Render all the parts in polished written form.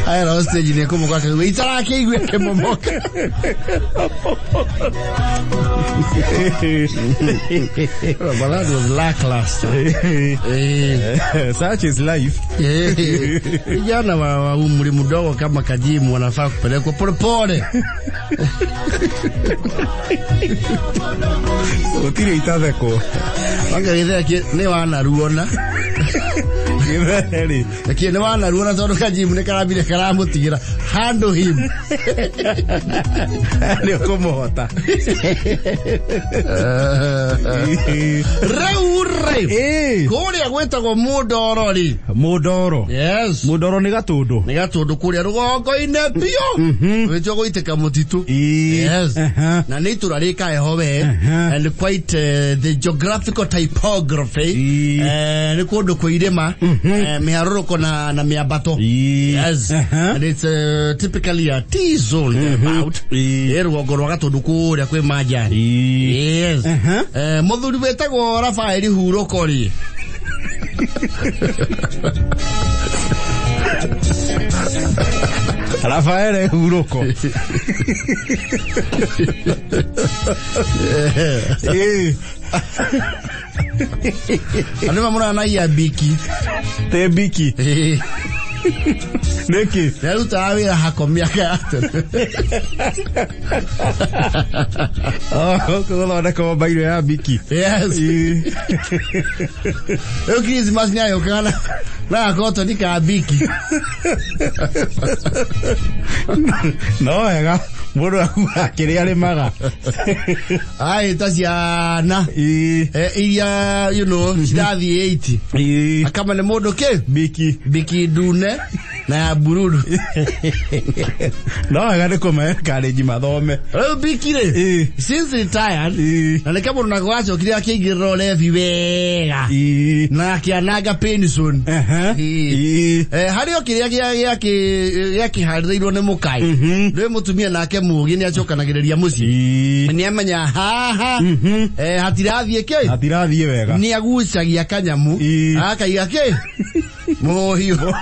Aero stage nĩ kũmoka akĩigua itarakĩigua ĩkĩmomoka. But that was lackluster. Eh. Such is life. Eh, vijana wa umri mdogo kama Kajimu wanafaa kupelekwa polepole. Gũtirĩ itathekwo. Wanga gĩthee nĩ wanaruona. Gĩthere rĩ. Lakini nĩ wanaruona tondũ Kajimu nĩ karambire karamũtigĩra. Handle him. Nĩ ũkũmũhota. Rĩu rĩ. Ĩĩ. Kũrĩa gwĩtagwo Mũndoro rĩ. Mũndoro. Yes. Mũndoro nĩ gatũndũ. Nĩ gatũndũ kũrĩa rũgongo-inĩ biũ. Wĩtio gũitĩka mũtitũ. Ĩĩ. Yes. Aha. Na nĩ itũra rĩkaeho we and quite the geographical typography. Ĩĩ. Nĩ kũndũ kwĩ irĩma, mĩharũrũko na mĩambato. Ĩĩ. Yes. Aha. And it's typically a T zone thereabout. Ĩĩ. Ĩ rũgongo rwa gatũndũ kũrĩa kwĩ majani. Ĩĩ. Yes. Aha. Mũthuri wĩtagwo Rafaeli Hurũko rĩ. Rafaele Hurũko. Ĩĩ. Andũ mamũranagia mbiki. Tĩ mbiki. Ĩĩ. Nĩkĩ? Nĩarutaga wĩra hako mĩaka ya tene. Oh, gũthondeka mbairũ ya mbiki. Yes. Ĩĩ. Rĩu Christmas nĩagĩũkaga na gakotoni ka mbiki. No wega mũndũ akuaga kĩrĩa arĩmaga. Aĩta ciana Ĩĩ. Iria cirathiĩ 80. Ĩĩ. Akama nĩ mũndũ kĩ? Mbiki. Mbiki ndune na ya bururu. No wega nĩ kũmahe encourage mathome. Rĩu mbiki rĩ, Ĩĩ. since retired, Ĩĩ. na nĩ kamũndũ nako gacokire akĩingĩrĩra ũrebi wega Ĩĩ. na akĩananga pension. Aha. Ĩĩ. Ĩĩ. Harĩ o kĩrĩa gĩakĩharĩrĩirwo nĩ mũkai rĩ mũtumia nake mũũgĩ nĩ acokanagĩrĩria mũciĩ. Ĩĩ. Nĩ amenya haha hatirathiĩ kĩ Hatirathiĩ wega. nĩ agucagia kanyamu Ĩĩ. akaiga kĩ mũhiũ.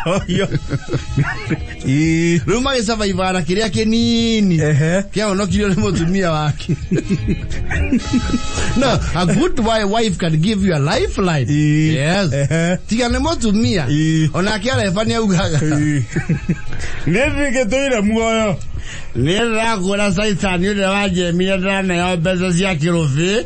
Ĩĩ. Rĩu magĩcabaiba na kĩrĩa kĩnini Ehe. kĩahonokirio nĩ mũtumia wake. No, a good wife can give you a lifeline. Ĩĩ. Yes. Ehe. Tiga nĩ mũtumia. Ĩĩ. Onake areba nĩ augaga. Ĩĩ. Nĩ thingĩtũire muoyo. Nĩ ndĩrakũra caitani ũrĩa wanjemire ndĩraneo mbeca cia kĩrũbĩ.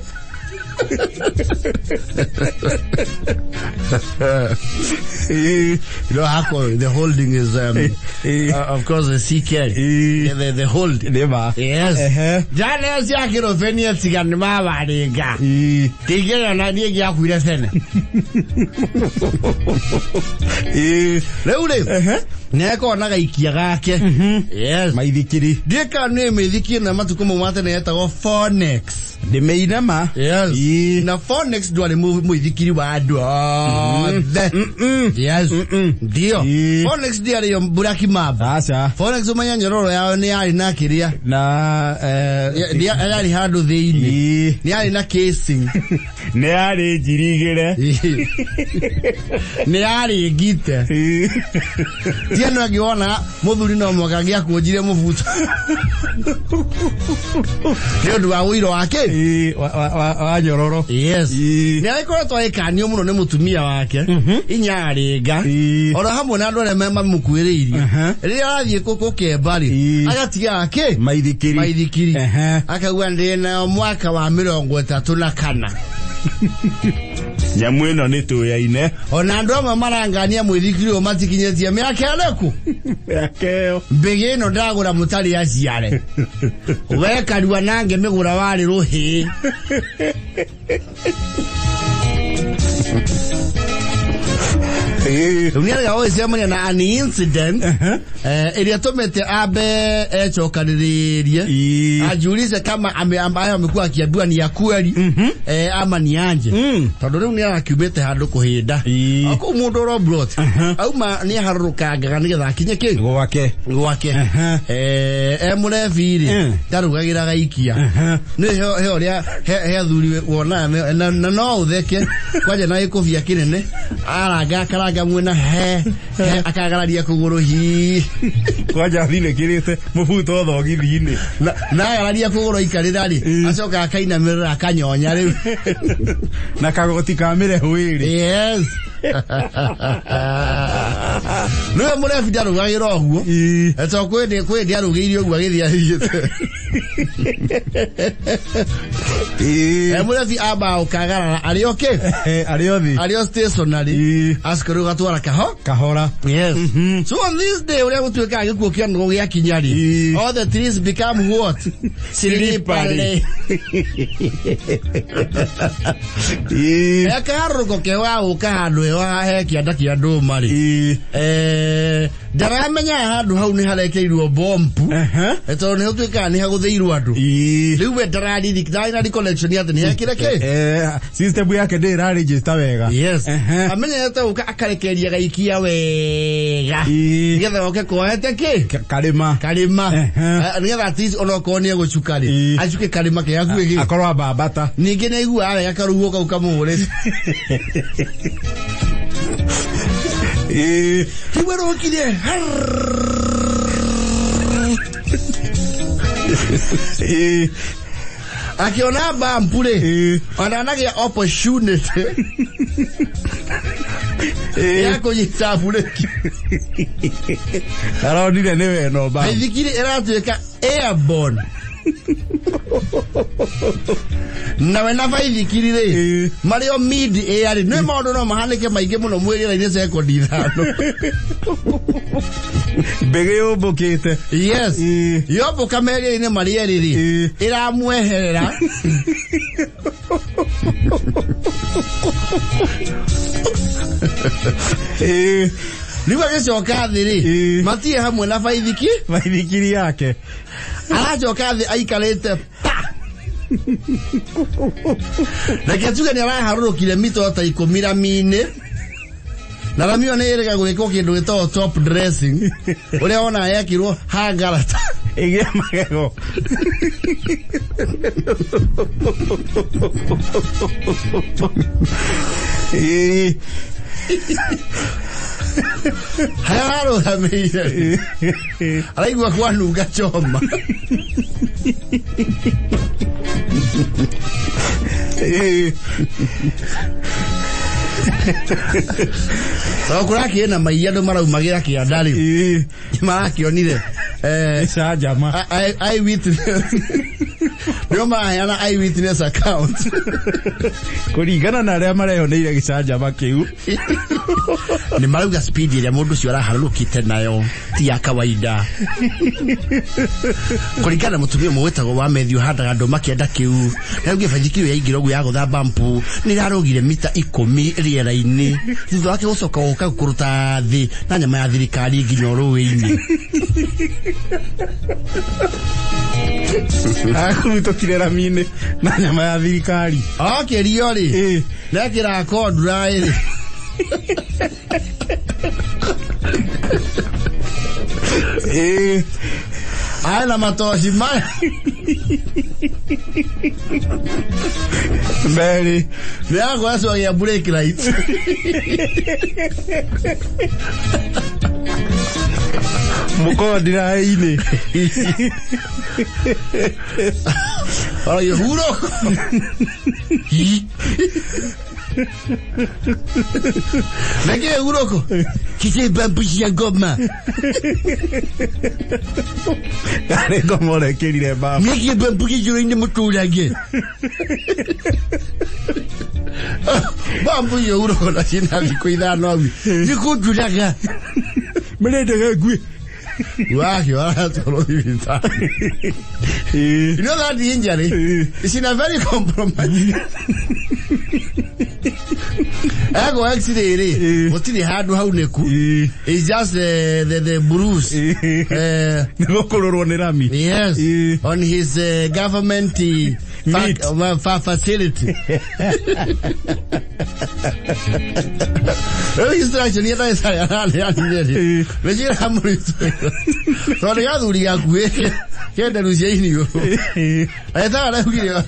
Ĩĩ. Hako, the holding is Ĩĩ. of course the CK. Ĩĩ. The hold. Nĩ ma. Yes. Ehe. Njaneo cia kĩrũbĩ nĩ tiga nĩ mabarĩnga. Ĩĩ. Ndingĩrĩa na niĩ ngĩakuire tene. Ĩĩ. Rĩu rĩ, Ehe. nĩakorwo na gaikia gake. Yes. Maithikiri. Ndiũĩ kana nĩ mĩithikiri na matukũ mau ma tene yetagwo Phonex. Ndĩmĩinama. Yes. Ĩĩ. Na Phonex ndwarĩ mũithikiri wa andũ othe. Yes. Ndio. Ĩĩ. Phonex ndĩarĩ yo Black Mamba. Aca. Phonex ũmenya nyororo yao nĩ yarĩ na kĩrĩa. Na Yarĩ handũ thĩinĩ. Ĩĩ. Nĩ yarĩ na casing. Nĩ yarĩ njirigĩre. Nĩ yarĩ ngite. Ĩĩ. Ti andũ angĩ wona mũthuri no mwaka angĩakũnjire mũbuto. Nĩ ũndũ wa ũiro wake. Ĩĩ, wa nyororo. Yes. Ĩĩ. Nĩ agĩkoretwo agĩkanio mũno nĩ mũtumia wake inyarĩnga Ĩĩ. oro hamwe na andũ arĩa mamũkuĩrĩirie Aha. rĩrĩa arathiĩ gũkemba rĩ Ĩĩ. agatigaga kĩ Maithikiri. maithikiri Ehe. akauga ndĩ nayo mwaka wa 34. Nyamũ ĩno nĩ tũyaine. Ona andũ amwe marangania mwĩthikiri ũyũ matikinyĩtie mĩaka ĩrĩkũ. Mĩaka ĩyo. Mbĩgĩ ĩno ndagũra mũtarĩ aciare wekarua nange mĩgũra warĩ rũhĩ. Ĩĩ. Rĩu nĩarega gũgĩcemania na an incident ĩrĩa tũmĩte ambe ecokanĩrĩrie Ĩĩ. ajiulize kama ambayo amekuwa akiambiwa ni ya kweli ama ni anje tondũ rĩu nĩ arakiumĩte handũ kũhĩnda. Ĩĩ. O kũu mũndũ oro brot auma nĩ aharũrũkangaga nĩgetha akinye kĩ Gwake. Gwake. Aha. E mũrebi rĩ ndarugagĩra gaikia. Nĩ he ũrĩa he athuri wonaga na no ũtheke kwanja na gĩkũbia kĩnene aranga akaranga. Akaranga mwena he he akagararia kũgũrũ hi. Kwanja athinĩkĩrĩte mũbuto thogithi-inĩ. Na agararia kũgũrũ aikarĩra rĩ, acoka akainamĩrĩra akanyonya rĩu. Na kagoti ka mĩrehu ĩrĩ. Yes. Nĩwe mũrebi ndarugagĩra ũguo. To kwĩ kwĩ arugĩire ũguo agĩthiĩ athiĩte. Mũrebi ambaga ũkagarara arĩ o kĩ? Arĩ o thĩ. Arĩ o stationary. Acoka rĩu gatwara kaho. Kahora. Yes. So on this day ũrĩa gũtuĩkaga gĩkuũ kĩa nũgũ gĩakinya rĩ, all the trees become what? Slippery. Kaharũrũko keho gagũka handũ heho he kĩanda kĩa ndũma rĩ, ndaramenya handũ hau nĩ harekeirwo bombu. Tondũ nĩ gũtuĩkaga nĩ hagũthĩirwo andũ. Rĩu we ndarariri ndarĩ na recollection atĩ nĩ hekĩre kĩ? System yake ndĩ ĩraregister wega. Yes. Amenyerete gũka akarekeria gaikia wega. Nĩgetha goke kohete kĩ? Karĩma. Karĩma. Nĩgetha at least onokorwo nĩ egũcuka rĩ, acuke karĩma ke hakuhĩ gĩ. Akorwo ambambata. Ningĩ nĩ aiguaga wega karuhuo kau kamũhũrĩte. Rĩu arokire. Akiona bampu rĩ, ona anagĩa opportunity ya kũnyita bureki. Aronire nĩ we no bambu. Baithikiri ĩratuĩka airborne. Nawe na baithikiri rĩ, marĩ o mid air rĩ, nĩ maũndũ no mahanĩke maingĩ mũno mwĩrĩra-inĩ sekondi 5. Mbĩgĩ yũmbũkĩte. Yes. Yombũka merĩra-inĩ marĩ erĩ rĩ, ĩramweherera. Rĩu agĩcoka thĩ rĩ, matirĩ hamwe na baithiki. Baithikiri yake. Aracoka thĩ aikarĩte pa. Reke tuge nĩ araharũrũkire mita ta 10 rami-inĩ. Na rami ĩyo nĩ ĩrĩga gwĩkwo kĩndũ gĩtagwo top dressing. Ũrĩa wonaga yekirwo hangarata. Ĩgĩe magego. Harĩa ararũgamĩire araigua kwanunga choma. Tondũ kũrakĩrĩ na maiya andũ maraumagĩra kĩanda rĩu. Marakĩonire. Gĩcanjama. Eyewitness. Nĩo maraheana eyewitness account. Kũringana na arĩa mareyoneire gĩcanjama kĩu. Nĩ marauga speed ĩrĩa mũndũ ũcio araharũrũkĩte nayo ti ya kawaida. Kũringana na mũtumia ũmwe wĩtagwo wa Matthew handaga ndũma kĩanda kĩu. Nĩaugire baithikiri ĩyo yaingĩra ũguo yagũtha bampu nĩ ĩrarũgire mita 10 rĩera-inĩ. Thutha wake gũcoka gũka kũruta thĩ na nyama ya thirikari nginya rũĩ-inĩ. Akurutũkire rami-inĩ na nyama ya thirikari. Okĩrio rĩ, nekĩra kondura ĩrĩ. Aya na matoci maya. Merĩ. Nĩ agwacwagia brake light. Mũkondiraĩ-inĩ. Aragia hurũka. Nĩkĩ hurũko? Kĩkĩ bambu cia ngoma. Karĩ ngoma ũrekĩrire bambu. Nĩkĩ bambu gĩcũrũ-inĩ mũtũrange? Bambu iyo hurũko na ciĩna thikũ 5 au. Nĩkũnjũraga. Mĩrĩndĩge ngui. Wakio aratwarwo thibitarĩ. You know that injury is in a very compromised. Ego x-ray rĩ, gũtirĩ handũ haunĩku. It's just the bruise. Nĩ gũkũrũrwo nĩ rami. Yes. On his government Meat. Facility. Rĩu instruction iria ndagĩtarĩ araneanire rĩ, nĩcio iramũritũhĩra. Tondũ nĩ gathuri gakuhĩ kende cia iniũrũ. Ndagĩtarĩ araugire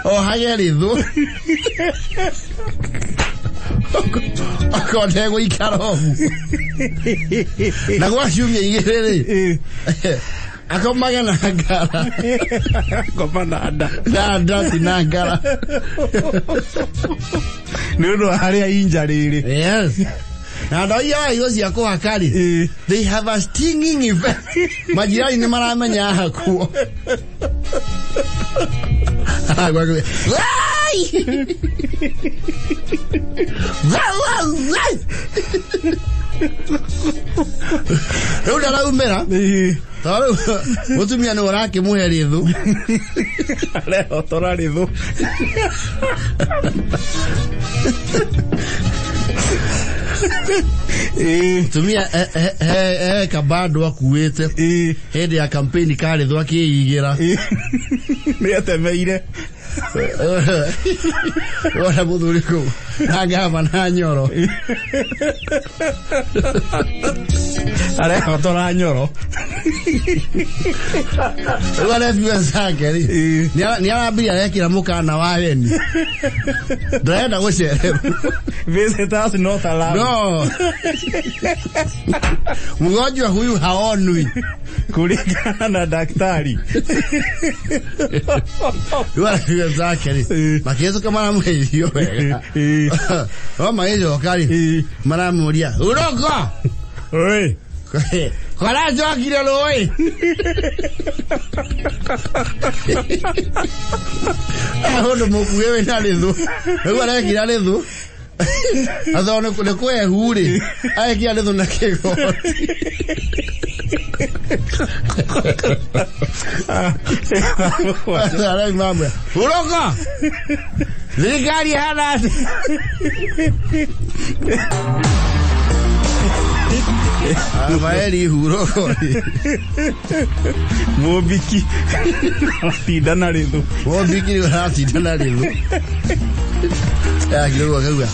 ohage rĩthũ. Okorwo ndegũikara ũguo na gwa ciumia igĩrĩ rĩ, akomage na ngara. Ngoma na nda. Na nda ti na ngara. Nĩ ũndũ wa harĩa inja rĩrĩ. Yes, na ndawa iria irio cia kũhaka rĩ, they have a stinging effect. Majirani nĩ maramenya hakuo. Wai! Wai, wai, wai! Rĩu ndaraumĩra tondũ rĩu mũtumia nĩwe ũrakĩmũhe rĩthũ. Arehotora rĩthũ. Mũtumia he kabando akuĩte hĩndĩ ya kampeni karĩthũ akĩigĩra. Nĩ atemeire. Wona mũthuri kũu na ngamba na nyoro. Arehotora nyoro. Rĩu arebiwe zake rĩ, nĩ arambirie arekĩra mũkana wa ageni ndarenda gũcererwo. Visitors not allowed. No, mgonjwa huyu haonwi. Kulingana na daktari. Rĩu arebiwe zake rĩ, makĩhĩtũka maramũhe irio wega, no magĩcoka rĩ, maramũria uroko. Oi. Karacokire rũĩ. Ũndũ mũkuhĩ wĩna rĩthũ. Rĩu arekira rĩthũ. Atho nĩ kwehu rĩ. Arekira rĩthũ na kĩgoti. Araimamwe. Uroko. Thirikari ĩhana atĩa? Maeri huroko. Mũmbiki aratinda na rĩthũ. Mũmbiki nĩ ũratinda na rĩthũ. Yakirwo akauga.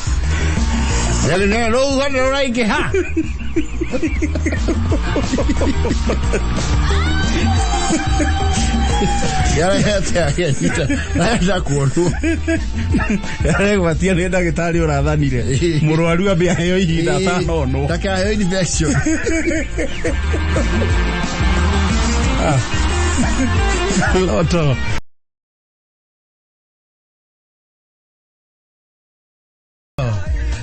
Rũhuho nĩ rũraingĩha. Yarehete ageni arenda kuonwo. Aregwatia nĩ ndagĩtarĩ ũrathanire mũrwaru ambe aheo ihinda atanonwo. Ndakaheo infection. Loto.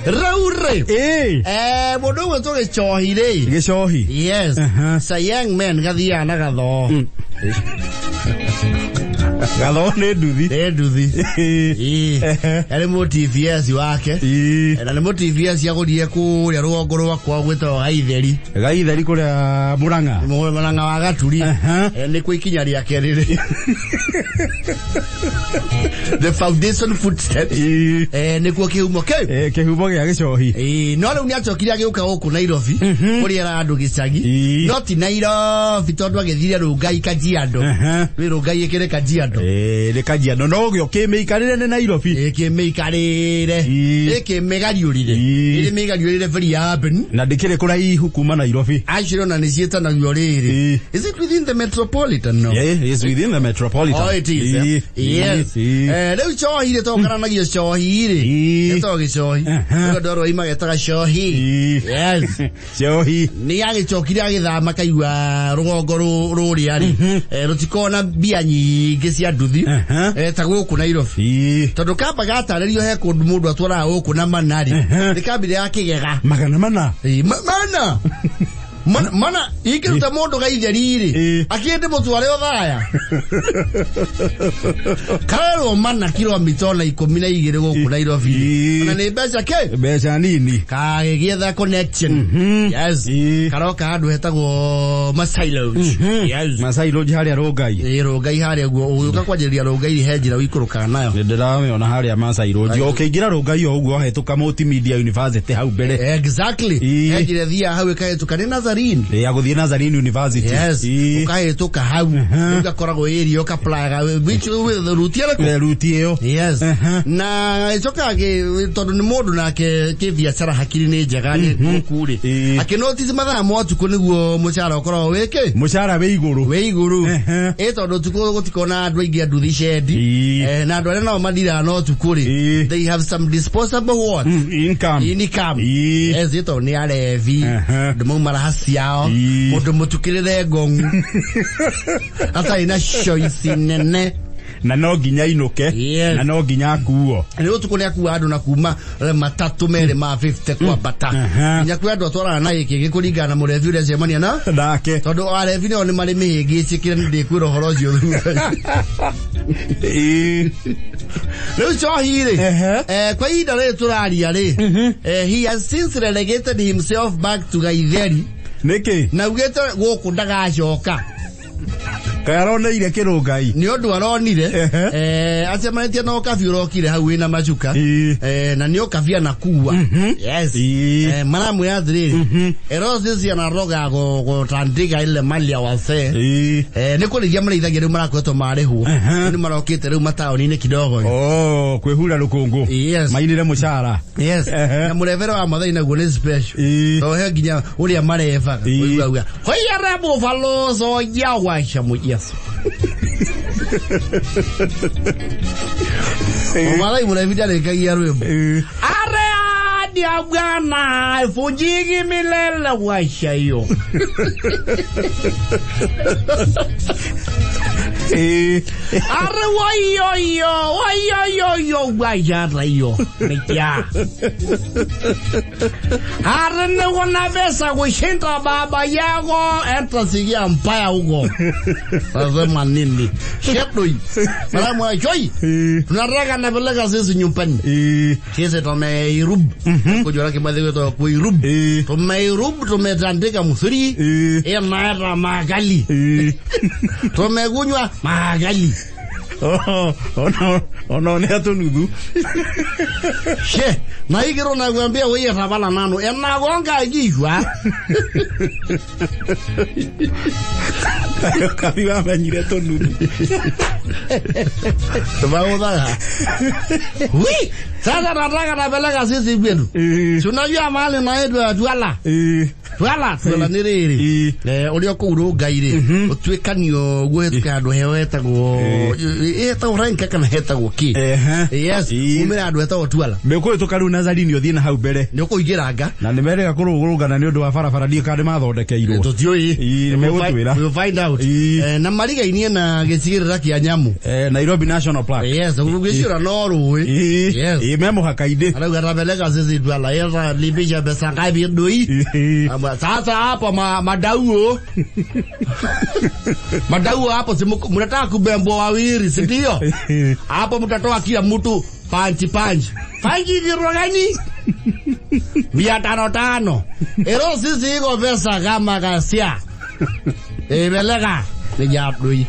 Rĩu rĩ, Ĩĩ. Mũndũ ũmwe tũgĩcohi rĩ. Gĩcohi. Yes. It's a young man gathiaga na gathoo. Gathoo nĩ nduthi. Nĩ nduthi. Ĩĩ. Arĩ mũ TVS wake. Na nĩ mũ TVS agũrire kũrĩa rũgongo rwakwa gwĩtagwo Gaitheri. Gaitheri kũrĩa Mũrang'a. Mũrang'a wa Gaturi. Nĩ kwa ikinya rĩake rĩrĩ. The foundation footsteps. Nĩkuo kĩhumo kĩu. Kĩhumo gĩa gĩcohi. Ĩĩ, no rĩu nĩ acokire agĩũka gũkũ Nairobi kũrĩa era andũ gĩcagi, no ti Nairobi tondũ agĩthire Rũngai Kajiado. Rwĩ Rũngai ĩkĩrĩ Kajiado. Nĩ Kajiado no ũgĩ ũkĩmĩikarĩre nĩ Nairobi. Ĩkĩmĩikarĩre. Ĩkĩmĩgariũrire. Ĩrĩ mĩgariũrĩre very urban. Na ndĩkĩrĩ kũraihu kuma Nairobi. Actually ona nĩ ciĩtanagio rĩrĩ. Is it within the metropolitan? No. Yeah, it's within the metropolitan. Oh, it is. Eh? Yes. Rĩu cohi rĩ, tokaranagia cohi rĩ. Gĩtagwo gĩcohi. Rĩu andũ a Rwai magetaga cohi. Yes. Cohi. Nĩ agĩcokire agĩthama kaigua rũgongo rũrĩa rĩ, rũtikoragwo na mbia nyingĩ cia nduthi ta gũkũ Nairobi, tondũ kamba gatarĩrio he kũndũ mũndũ atwaraga gũkũ na manarĩ nĩ kambire ya kĩgega. 400. Ĩĩ, mana ingĩruta mũndũ gaitheri rĩ, akĩndĩ mũtware ũthaya karerwo mana kilomita ona 12 gũkũ Nairobi. Ona nĩ mbeca kĩ? Mbeca nini. Kagĩgĩetha connection. Yes. Karoka handũ hetagwo Masai Lodge. Yes. Masai Lodge harĩa Rũngai. Ĩĩ, Rũngai harĩa ũguo ũgĩũka kwanjĩrĩria Rũngai he njĩra ũikũrũkaga nayo. Nĩ ndĩramĩona harĩa Masai Lodge. Ũkĩingĩra Rũngai o ũguo wahĩtũka Multimedia University hau mbere. Exactly. He njĩra ĩthiaga hau ĩkahĩtũka nĩ Nazareth. Nazarene. Ya gũthiĩ Nazarene University. Yes. Ĩĩ. Ũkahĩtũka hau. Rĩu gakoragwo area ũkaplaga which ruti ĩrĩkũ? Ruti ĩyo. Yes. Mhm. Na ĩcokaga tondũ nĩ mũndũ nake kĩbiacara hakiri nĩ njega nĩ gũkũ rĩ. Ĩĩ. Akĩnotice mathaa ma ũtukũ nĩguo mũcara ũkoragwo wĩkĩ? Mũcara wĩ igũrũ. Wĩ igũrũ. Ehe. Ĩ tondũ ũtukũ gũtikona andũ aingĩ a nduthi cendi. Ĩĩ. Na andũ arĩa nao mandiraga na ũtukũ rĩ. Ĩĩ. They have some disposable what? Income. Income. Ĩĩ. Yes, tondũ nĩ arevi. Ehe. Andũ mauma raha ciao. Ĩĩ. Mũndũ mũtukĩrĩre ngong'u. Atarĩ na choice nene. Na no nginya inũke. Yes. Na no nginya akuo. Nĩ ũtukũ nĩ akua andũ na kuma matatũ merĩ ma 50 kwambata. Aha. Nginya kwĩ andũ atwarana na gĩkĩ gĩkũringana na mũrevi ũrĩa acemania na Nake. tondũ arevi nao nĩ marĩ mĩhĩngĩcĩkĩre nĩ ndĩkwĩra ũhoro ũcio thutha. Ĩĩ. Rĩu njohi rĩ, Ehe. kwa ihinda rĩrĩ tũraria rĩ, he has since relegated himself back to Gaitheri Nĩkĩ? na ugĩte gũkũ ndagacoka. Kaĩ aroneire kĩrũngai. Nĩ ũndũ aronire Ehe. acemanĩtie na ũkabi ũrokire hau wĩna macuka. Ĩĩ. Na nĩ ũkabi anakua. Yes. Ĩĩ. Maramwĩra atĩrĩrĩ, erosi anaroga gũtandĩka ile mali ya wasee. Ĩĩ. Nĩ kũrĩithia marĩithagia rĩu marakoretwo marĩhwo. Ehe. Nĩ marokĩte rĩu mataũni-inĩ kidogo. Oh, kwĩhura rũkũngũ. Yes. Mainĩre mũcara. Yes. Ehe. Na mũrevere wa Mathai naguo nĩ special. Ĩĩ. Tondũ he nginya ũrĩa marebaga. Ĩĩ. Ũiguaga, "Hoyere mũbalozo ya washa mu Yesu." Mathai mũrebi ndarĩkagia rwĩmbo. Ĩĩ. Are ahadi ya Bwana haivunjiki milele washa hiyo. Ĩĩ. Are wayoyo wayoyoyo washa hiyo. Nikia. Are niko na pesa kushinda baba yako eta sikia mbaya huko. Nasema nini? Shedoi. Mara choi. Ĩĩ. Tunataka napeleka sisi nyumbani. Ĩĩ. Sisi tumeirub. Kujua kibathi wetu kuirub. Ĩĩ. Tumeirub tumetandika msuri. Ĩĩ. Inaeta makali. Ĩĩ. Tumekunywa makali. Oh, ona ona nĩ atũnuthu. She, na hii nakwambia wewe tabala nano enagonga kichwa. Kayo kabi wamenyire tũnuthu. Tumeudhaga. Wi, sasa nataka napeleka sisi kwenu. Ĩĩ. Si unajua mahali naitwa Twala. Ĩĩ. Twala, Twala nĩ rĩrĩ. Ĩĩ. Ũrĩa kũu rũngai rĩ, ũtuĩkanio ũguo hĩtũke handũ heo hetagwo hetagwo renka kana hetagwo kĩ. Ehe. Yes, Ĩĩ. umĩre handũ hetagwo Twala. Mĩkũhĩtũka rĩu Nazarene ũthiĩ na hau mbere. Nĩ ũkũingĩra nga. Na nĩ merĩga kũrũgũrũngana nĩ ũndũ wa barabara ndiũ kana nĩ mathondekeirwo. Tũtiũĩ. Ĩĩ, nĩ megũtwĩra. We'll find out. Ĩĩ. Na marigainie na gĩcigĩrĩra kĩa nyamũ. Nairobi National Park. Yes, gũgĩciũra no rũĩ. Ĩĩ. Yes. Ĩĩ, me mũhaka-inĩ. Arauga tapeleka sisi Twala. Yesa lipisha pesa ngapi doi? Ĩĩ. Sasa hapo madauo madauo hapo si mnataka kubembwa wawili si ndio? Hapo mtatoa kila mtu panchi panchi panchi kirogani 500 ero sisi iko pesa kama kasia ibeleka ni jadui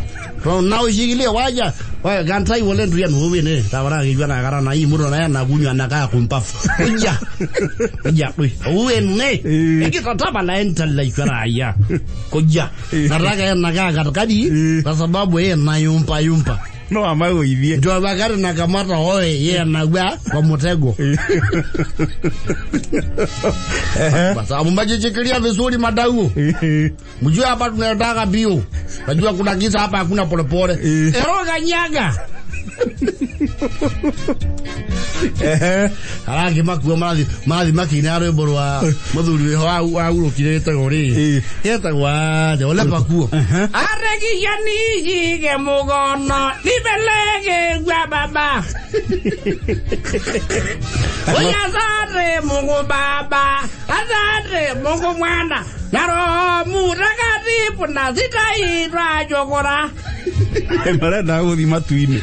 na ushikilie waja Wewe gantai wole nduya nuwe ne tabara kijwa na gara na hii muro na na kunywa na kaa kumpafu uja uja dui uwe ne ikitataba la enta la ikara ya kuja nataka na kaa katikati kwa sababu yeye na yumpa yumpa No amagũithie. ndio wakati na kamata oe yeye anagwa kwa mtego kwa sababu mmejichikilia vizuri madau mjue hapa tunataka bio najua kuna kisa hapa hakuna polepole ero kanyaga arangĩ makua marathi makĩina rwĩmbo rwa mũthuri wĩho wahurũkire wĩtagwo rĩ etagwo atĩa Ole Pakuo arekiyanishike mukono nipeleke kwa baba Oye, asante Mungu Baba, asante Mungu Mwana na Roho Mtakatifu na sitaitwa chokora. Marenda gũthiĩ matu-inĩ.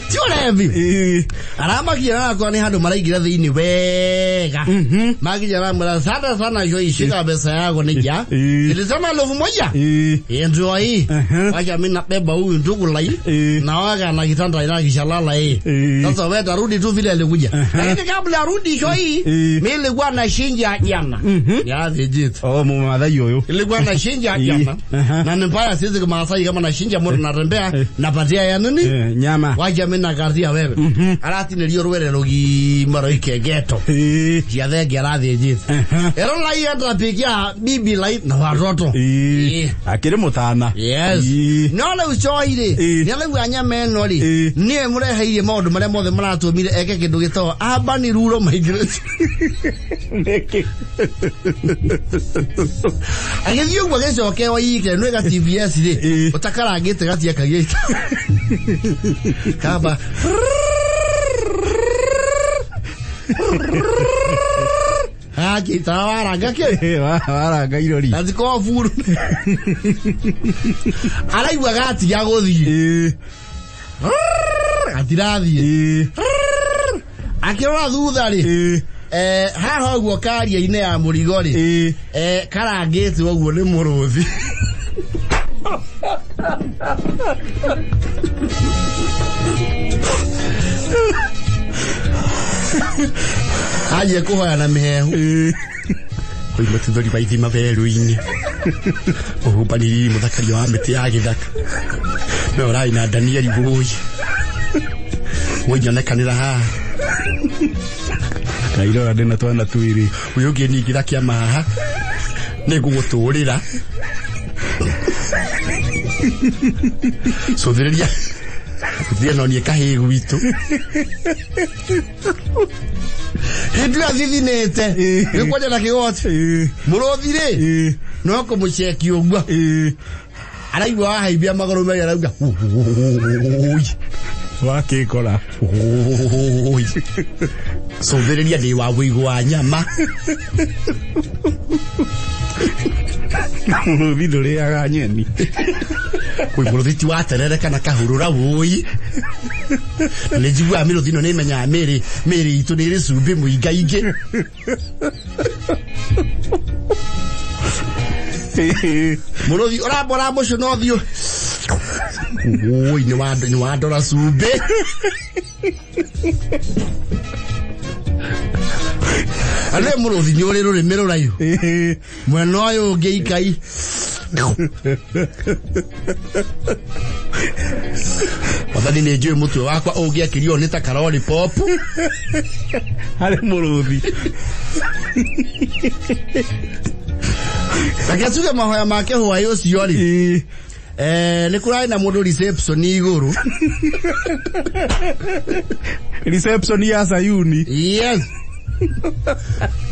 Ti ũrebi. Aramakia arakora nĩ handũ maraingĩra thĩinĩ wega. Makinya aramwĩra sana sana hiyo ishika pesa yako nija. Nilisema elfu moja. Ndio hii. Wacha mimi nabeba huyu ndugu lai. Na waga na kitanda ila kishalala hii. Sasa wewe tarudi tu vile alikuja. Lakini kabla arudi hiyo hii, mimi nilikuwa na shinja jana. Ya legit. O mũmathai ũyũ. Ilikuwa na shinja jana. Na ni mbaya sisi kama Masai kama na shinja mtu natembea napatia ya nini? Nyama. Wacha mimi nakaria wewe. Aratinĩrio rwere rũgima rũikegeto. Ciathenge arathiĩ Ero lai atapikia bibi lai na watoto. Akĩrĩ mũtana. Yes. No rĩu coi rĩ, nĩ araigua nyama ĩno rĩ, nĩwe mũreheirie maũndũ marĩa mothe maratũmire eke kĩndũ gĩtagwo urban rural migration. Nĩkĩ? Agĩthiĩ ũguo agĩcoke oike nĩ ga TBS rĩ, ũtakarangĩte gatiakagia ita. Kamba. Gakĩita waranga kĩ? Waranga irori. Gatikoo buru. Araigua gatiga gũthiĩ. Gatirathiĩ. Akĩrora thutha rĩ, haha ũguo karia-inĩ ya mũrigo rĩ, karangĩtwo ũguo nĩ mũrũthi. Anjie kũhoya na mĩhehu. Oi mũtuthũri wa ithima werũ-inĩ. Mũhumbanĩrĩri mũthakaria wa mĩtĩ ya gĩthaka. No ũrarĩ na Danieli wũi. Wũi nyonekanĩra haha. Na irora ndĩna twana twĩrĩ. Ũyũ ũngĩ ningĩra kĩama haha. Nĩngũgũtũrĩra. Cũthĩrĩria. Thiĩ nonie kahĩĩ gwitũ. Hĩndĩ ĩyo thithinĩte. Nĩ kwanja na kĩgoti. Mũrũthi rĩ. No kũmũceki ũguo. Araigua wahaimbia magũrũ merĩ arauga. Ũi. Wakĩkora. Ũi. Cũthĩrĩria ndĩ wa wũigũ wa nyama. Mũrũthi ndũrĩaga nyeni. Wĩ mũrũthi ti wa terere kana kahũrũra wũi. Nĩ njiguaga mĩrũthi ĩno nĩ ĩmenyaga mĩrĩ mĩrĩ itũ nĩ ĩrĩ cumbĩ mũingaingĩ. Mũrũthi ũramba ũramũcũna ũthiũ. Wũi nĩ wandora cumbĩ. Arĩ mũrũthi nĩ ũrĩ rũrĩmĩ rũraihu. Mwena ũyũ ũngĩ ikai. Wathani nĩ njũĩ mũtwe wakwa ũngĩakĩrio nĩ ta karori pop. Harĩ mũrũthi. Reke tuge mahoya make hwaĩ ũcio rĩ. Nĩ kũrarĩ na mũndũ reception igũrũ. Reception ya Sayuni. Yes.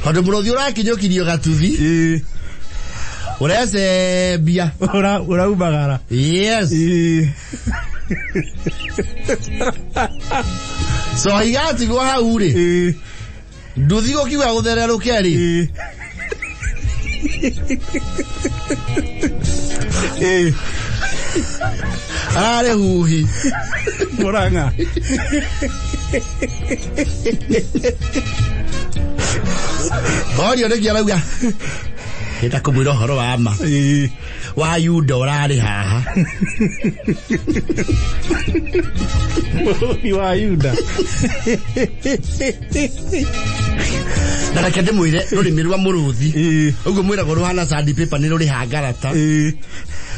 Tondũ mũrũthi ũrakinyũkirio gatuthi. Ũrecembia. Ũraumagara. Yes. So igatigwo hau rĩ. Nduthi gũkiuga gũthererũke rĩ. Ararĩ huhi. Mũrang'a. Orio nĩkĩ arauga. Enda kũmwĩra ũhoro wa ma. Wa Yuda ũrarĩ haha. Mũrũthi wa Yuda. Na reke ndĩmwĩre rũrĩmĩ rwa mũrũthi. Ũguo mwĩragwo rũhana sandpaper nĩ rũrĩ hangarata.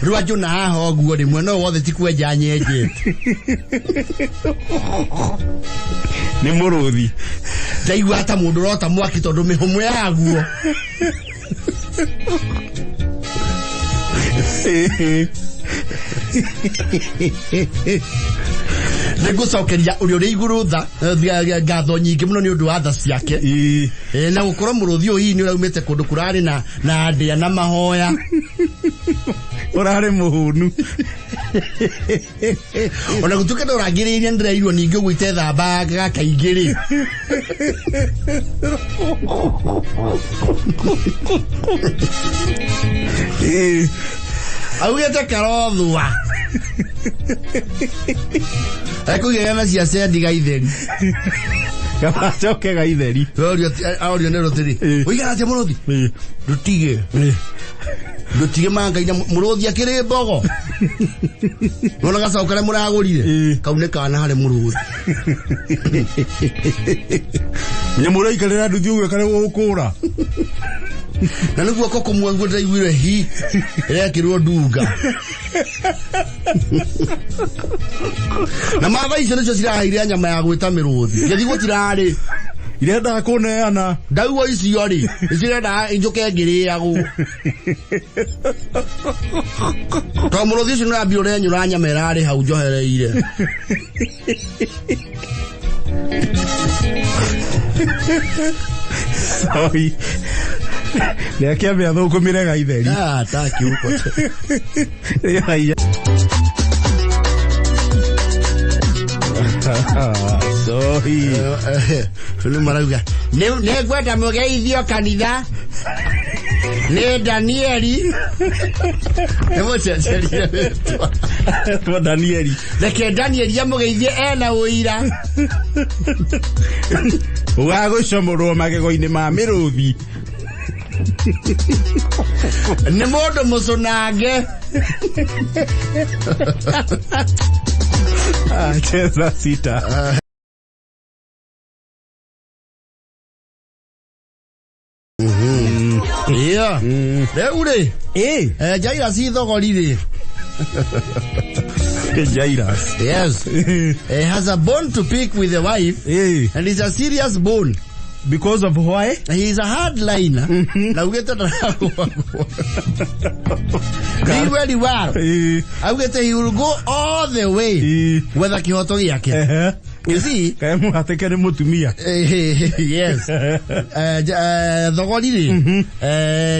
Rwa njũna haha ũguo rĩ mwena ũyũ wothe ti kwenja nyenjete. Nĩ mũrũthi. Ndaigua ta mũndũ ũrota mwaki tondũ mĩhũmũ yaguo. Nĩ ngũcokeria ũrĩa ũrĩ igũrũ tha ngatho nyingĩ mũno nĩ ũndũ wa tha ciake. Na gũkorwo mũrũthi ũyũ hihi nĩ ũraumĩte kũndũ kũrarĩ na ndĩa na mahoya. Ũrarĩ mũhũnu. Ona gũtuĩka ndũrangĩrĩirie ndĩrairwo ningĩ ũguo itethambaga kaingĩ rĩ. Augĩte karothua. Ekũigĩrĩra cia cendi gaitheri. Gacoke gaitheri. Arorio arorio nĩ rũtĩrĩ. Ĩ. Ũigana atĩa mũrũthi? Ĩ. Ndũtige. Ĩ. Ndũtige mangai na mũrũthi akĩrĩ mbogo. Nona gacaũ karĩa mũragũrire. Ĩ. Kau nĩ kana harĩ mũrũthi. Nyamũ ũraikarĩra nduthi ũguo ĩkaregwo gũkũra. Na nĩ guoko kũmwe guo ndĩraiguire hi ĩrekĩrwo ndunga. Na matha icio nĩcio ciraheire nyama ya gwĩta mĩrũthi. Gĩthi gũtirarĩ. Irendaga kũneana. Ndauo icio rĩ, nĩcirendaga njũke ngĩrĩagwo. To mũrũthi ũcio nĩũrambia ũrenyũra nyama ĩrarĩ hau njohereire. Sorry. Reke ambe athũkũmĩre gaitheri. Ah, takiuko. Rĩraiya. Sorry. Rĩu marauga nĩ ngwenda mũgeithio kanitha nĩ Danieli nĩ mũcenjerie rĩtwa. Twa Danieli. Reke Danieli amũgeithie ena ũira. Ũgagũcomorwo magego-inĩ ma mĩrũthi. Nĩ mũndũ mũcũnange. Ah, cheza sita. Yeah. Rĩu rĩ, Ĩ. Jairus Thogori rĩ. Jairus. Yes. Has a bone to pick with the wife Ĩ. and it's a serious bone. Because of why? He is a hardliner. Na ugĩte ndaragwagwo. He very well. Ĩ. Augĩte he will go all the way Ĩ. gwetha kĩhoto gĩake. Ehe. You see? Kaĩ mũhatĩke nĩ mũtumia. Yes. Thogori rĩ,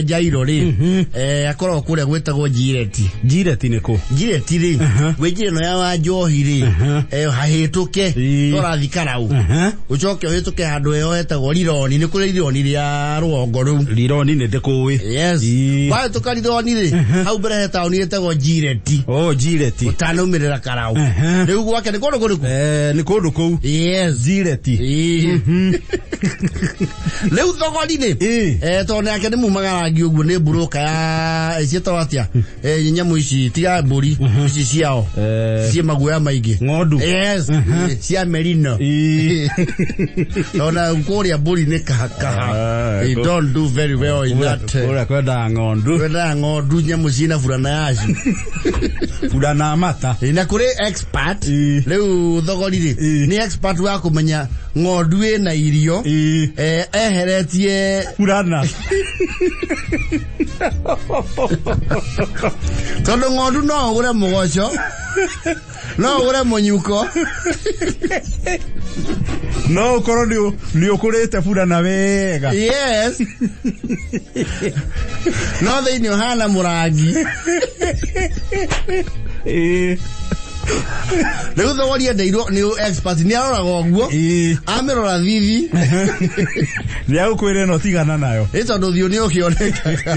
Jairo rĩ, akoragwo kũrĩa gwĩtagwo Njireti. Njireti nĩ kũ? Njireti rĩ, gwĩ njĩra ĩno ya Wanjohi rĩ, hahĩtũke, Ĩ. tũrathiĩ Karau. Ũcoke ũhĩtũke handũ heho hetagwo Rironi, nĩ kũrĩ Rironi rĩa rũgongo rũu. Rironi nĩ ndĩkũĩ. Yes. Ĩ. Wahĩtũka Rironi rĩ, hau mbere he taũni ĩtagwo Njireti. Oh, Njireti. Ũtanaumĩrĩra Karau. Rĩu gwake nĩ kũndũ kũrĩkũ? Nĩ kũndũ kũu. Yes. Njireti. Ĩ. Rĩu thogori rĩ, Ĩ. Tondũ nake nĩ mumaga rangi ũguo nĩ mburũka ya ciĩtagwo atĩa? Nyamũ ici tiga mbũri ici ciao ciĩ maguoya maingĩ. Ng'ondu. Yes. Cia merino. Ĩ. Ona kũrĩa mbũri nĩ kahakaha. Ah, They don't do very well in that. Kũrĩa kwendaga ng'ondu. Kwendaga ng'ondu nyamũ ciĩna burana yacio. Burana mata. Na kũrĩ expert Ĩ. rĩu thogori rĩ Ĩ. nĩ expert wa kũmenya ng'ondu ĩna irio Ĩ. Eheretie Burana. Tondũ ng'ondu no ũgũre mũgoco, no ũgũre mũnyuko. No ũkorwo nĩ ũkũrĩte burana wega. Yes. No thĩinĩ ũhana mũrangi. Ĩ. Rĩu thogori endeirwo nĩ expert nĩ aroraga ũguo. Ĩ. Amĩrora thithi. Nĩ agũkwĩra ĩno tigana nayo. Ĩ tondũ thiũ nĩ ũkĩonekaga.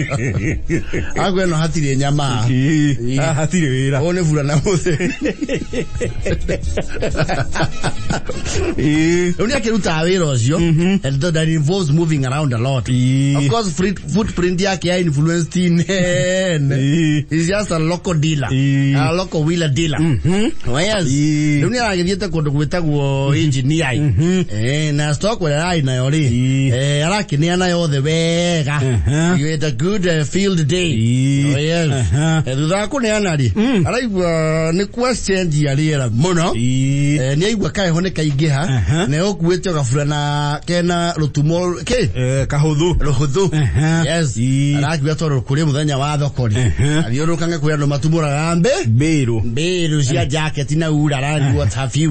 Akwĩra ĩno hatirĩ nyama. Ĩ. Ĩ. Haha hatirĩ wĩra. Ũyũ nĩ burana mũtheri. Ĩ. Rĩu nĩ akĩrutaga wĩra ũcio and that involves moving around a lot. Ĩ. Of course footprint yake ya influence ti nene. Ĩ. He's just a local dealer. Ĩ. A local wheeler dealer. Oh, yes. Ĩ. Rĩu nĩ aragĩthiĩte kũndũ gwĩtagwo engineer. Na stock ĩrĩa ararĩ nayo rĩ, Ĩ. arakĩneana yothe wega. You had a good field day. Ĩ. Oh, yes. Thutha wa kũneana rĩ, araigua nĩ kwacenjia rĩera mũno. Ĩ. Nĩ aigua kaheho nĩ kaingĩha na ũkuĩte gaburana kena rũtumo kĩ Kahũthũ. rũhũthũ. Yes. Ĩ. Arakiuga tondũ kũrĩ mũthenya wa thoko rĩ, athiũrũrũkange kwĩ andũ matumũraga mbĩ Mbĩrũ. mbĩrũ cia jacket na urara and what have you.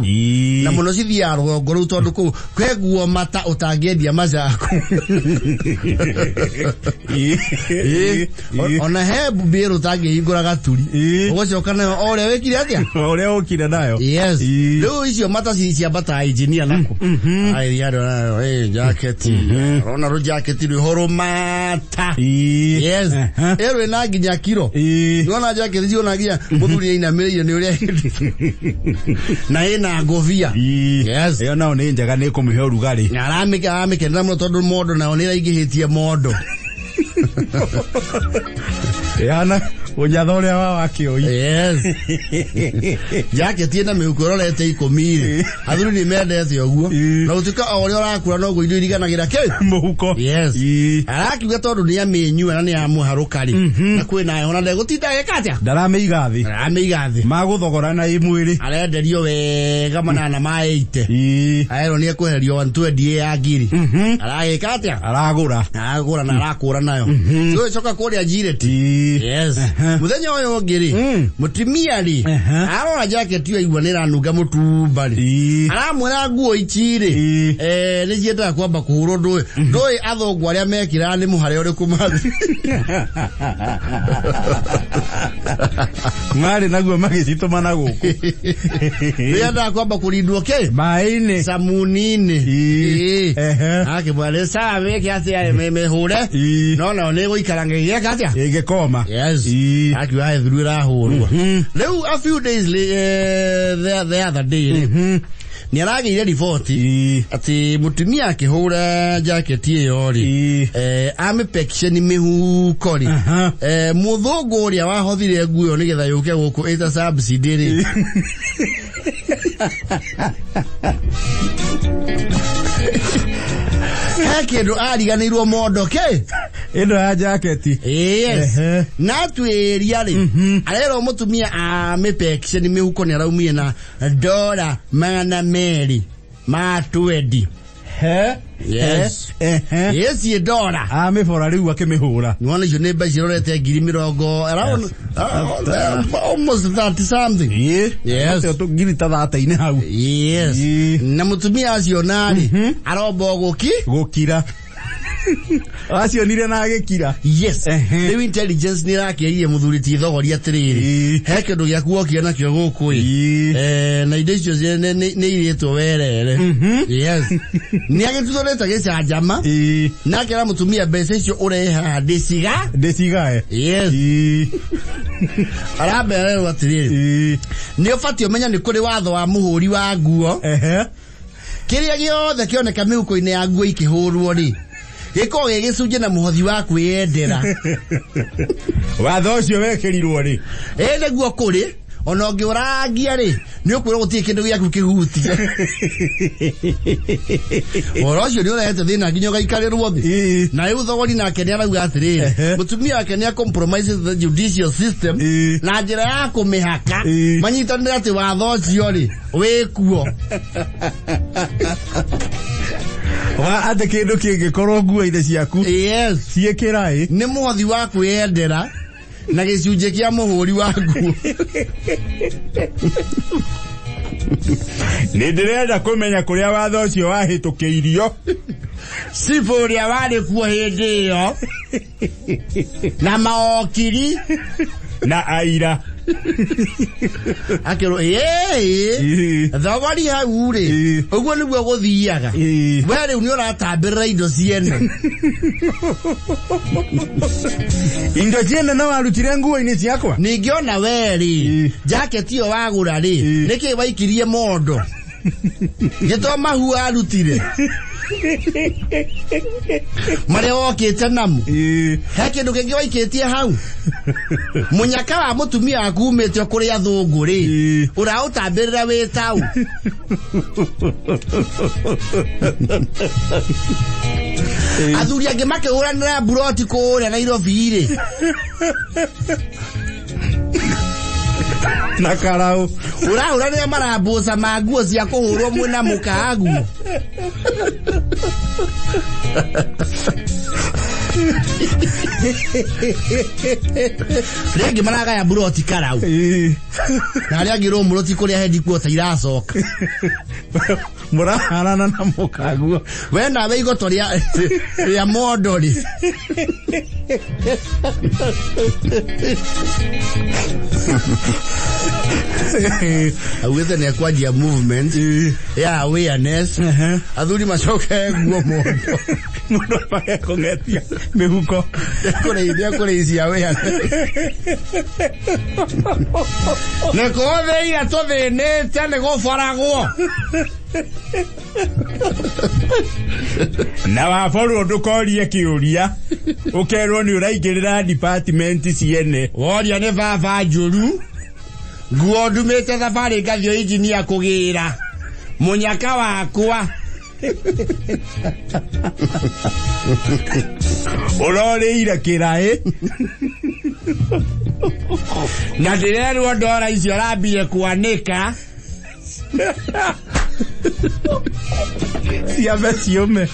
Na mũno cithiaga rũgongo rũu tondũ kũu kwĩ nguo mata ũtangĩendia macako. Ona he mbĩrũ ũtangĩhingũra gaturi. Ũgũcoka nayo o ũrĩa wĩkire atĩa? Ũrĩa ũkire nayo. Yes. Rĩu icio mata ciambataga injinia nako. Ai yaro jacket. Rona ru jacket rwĩho rũmata. Yes. Ĩyo ĩna nginya kiro. Nĩwona jacket ciona nginya mũthuri ainamĩrĩire nĩ ũrĩa na ĩna ngũbia. Yes. Ĩyo nao nĩ njega, nĩ kũmĩhe ũrugarĩ. Aramĩkenera mũno tondũ mondo nayo nĩ ĩraingĩhĩtie mondo. Ĩhana ũnyatha ũrĩa wa wakĩoi. Yes. Jacket ĩna mĩhuko ĩrorete 10 rĩ. Athuri nĩ mendete ũguo. Na gũtuĩka o ũrĩa ũrakũra noguo indo iriganagĩra kĩ? Mũhuko. Yes. Arakiuga tondũ nĩ amĩnyua na nĩ amũharũka rĩ. Na kwĩna ona ndegũtinda agĩka atĩa? Ndaramĩiga thĩ. Aramĩiga thĩ. Magũthogora na ĩ mwĩrĩ. Arenderio wega manana ma 80. Aerwo nĩ ekweherio 120 ya ngiri. Aragĩka atĩa? Aragũra. Aragũra na arakũra nayo. Tũgĩcoka kũrĩa Jireti. Yes. Mũthenya ũyũ ũngĩ rĩ, mũtumia rĩ, arora jacket ĩyo aigua nĩ ĩranunga mũtumba rĩ. Aramwĩra nguo ici rĩ, nĩ ciendaga kwamba kũhũrwo ndũĩ. Ndũĩ athũngũ arĩa mekĩraga nĩ mũhare ũrĩkũ mathi. Marĩ naguo magĩcitũma na gũkũ. Nĩendaga kwamba kũrindwo kĩ? Maĩ-inĩ. Samunini. Akĩmwĩra nĩ sawa wĩke atĩa mĩhũre. No nao nĩ ĩgũikara ngĩgĩka atĩa? Ĩngĩkoma. Yes. Akiuga ethuru ĩrahũrwo. Rĩu a few days the other day rĩ, nĩ aragĩire riboti atĩ mũtumia akĩhũra jacket ĩyo rĩ, amĩpekceni mĩhuko rĩ, mũthũngũ ũrĩa wahothire nguo ĩyo nĩgetha yũke gũkũ ĩta subsidy rĩ, he kĩndũ ariganĩirwo mondo kĩ? Ĩno ya jaketi. Yes. Na atuĩria rĩ, arerwo mũtumia amĩpekceni mĩhuko nĩ araumire na dola 220. He? Yes. Yes, dola. Amĩbora rĩu akĩmĩhũra. Nĩwona icio nĩ mbeca irorete ngiri mĩrongo around almost 30 something. Yes. Ngiri ta 30 hau. Yes. Na mũtumia acio narĩ aromba gũki? Gũkira. Acionire na agĩkira. Yes. Rĩu intelligence nĩ ĩrakĩrire mũthuri ti thogori atĩrĩrĩ. He kĩndũ gĩaku wokire nakĩo gũkũ ĩ. Na indo icio nĩ irĩtwo werere. Yes. Nĩ agĩtuthũrĩte gĩcanjama. Na akĩra mũtumia mbeca icio ũrehaga ndĩciga? Ndĩcigae. Yes. Arambererwo atĩrĩrĩ. Nĩ ũbatiĩ ũmenye nĩ kũrĩ watho wa mũhũri wa nguo. Kĩrĩa gĩothe kĩoneka mĩhuko-inĩ ya nguo ikĩhũrwo rĩ, gĩkoragwo gĩ gĩcunjĩ na mũhothi wa kwĩyendera. Watho ũcio wekĩrirwo rĩ? Ĩ nĩguo kũrĩ, ona ũngĩũrangia rĩ, nĩ ũkwĩrwo gũtirĩ kĩndũ gĩaku kĩhutie. Ũhoro ũcio nĩ ũrehete thĩna nginya ũgaikarĩrwo thĩ. Na rĩu thogori nake nĩ arauga atĩrĩrĩ, mũtumia wake nĩ compromises the judicial system na njĩra ya kũmĩhaka manyitanĩre atĩ watho ũcio rĩ wĩkuo. Wa atĩ kĩndũ kĩngĩkorwo nguo-inĩ ciaku. Yes. Ciĩkĩra ĩ. Nĩ mũhothi wa kwĩyendera na gĩcunjĩ kĩa mũhũri wa nguo. Nĩ ndĩrenda kũmenya kũrĩa watho ũcio wahĩtũkĩirio. Cibũ ũrĩa warĩ kuo hĩndĩ ĩyo na maokiri na aira. Akĩrwo ĩĩ thogori hau rĩ, ũguo nĩguo gũthiaga. We rĩu nĩ ũratambĩrĩra indo ciene. Indo ciene no warutire nguo-inĩ ciakwa. Ningĩ ona we rĩ, jacket ĩyo wagũra rĩ, nĩkĩ waikirie mondo? Gĩto mahu arutire. Marĩa wokĩte namo. He kĩndũ kĩngĩ waikĩtie hau. Mũnyaka wa mũtumia waku umĩte kũrĩ athũngũ rĩ, ũraũtambĩrĩra wĩ tau. Athuri angĩ makĩhũranĩra mburoti kũrĩa Nairobi rĩ. Na karau. Ũrahũranĩra marambuca ma nguo cia kũhũrwo mwĩna mũkaguo. Rĩngĩ maragaya mburoti karau na arĩa angĩ rũmũroti kũrĩa headquarter iracoka. Mũraharana na mũkaguo. We nawe igoto rĩa rĩa mondo rĩ. Augĩte nĩ ekwanjia movement ya awareness, athuri macoke nguo mondo. Mũndũ ambage kũng'etia mĩhuko. Nĩekũrĩithia awareness. Nĩ kũthĩire tũthĩnĩte nĩ gũboragwo. Na waborwo ndũkorie kĩũria, ũkerwo nĩ ũraingĩrĩra department ciene. Woria nĩ baba njũru, nguo ndumĩte thabarĩ ngathiĩ injinia kũgĩra mũnyaka wakwa. Ũrorĩire kĩraĩ. Na ndĩrerwo ndora icio arambire kwanĩka. Ciambe ciũme.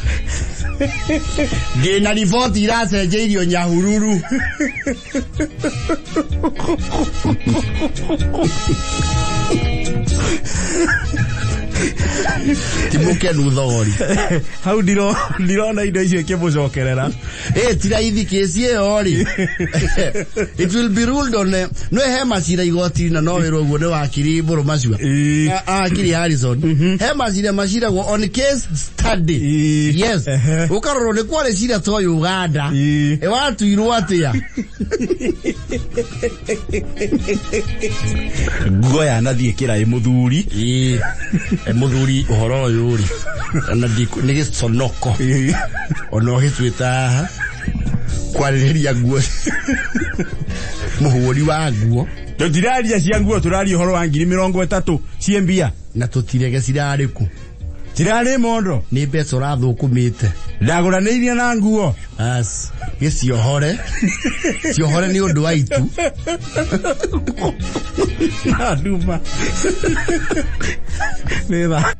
Ndĩna riboti iracenjeirio Nyahururu. Ti mũkenu thogori. Hau ndirona indo icio ikĩmũcokerera. Ĩ ti raithi kĩci ĩyo rĩ. It will be ruled on no he macira igoti na no wĩrwo ũguo nĩ wakiri Mbũrũ Macua. Wakiri Harrison. He macira maciragwo on case study. Yes. Ũkarorwo nĩ kwarĩ cira to Uganda. Ĩ watuirwo atĩa? Nguo yanathiĩ kĩraĩ mũthuri. Ĩ mũthuri ũhoro ũyũ rĩ ona nĩ gĩconoko ona ũgĩtuĩta haha kwarĩrĩria nguo mũhũri wa nguo. Tũtiraria cia nguo, tũraria ũhoro wa 30,000 ciĩ mbia. Na tũtirege cirarĩ kũ? Cirarĩ mondo. Nĩ mbeca ũrathũkũmĩte. Ndagũranĩirie na nguo. As gĩciohore ciohore nĩ ũndũ wa itu. Na nduma. Nĩ tha.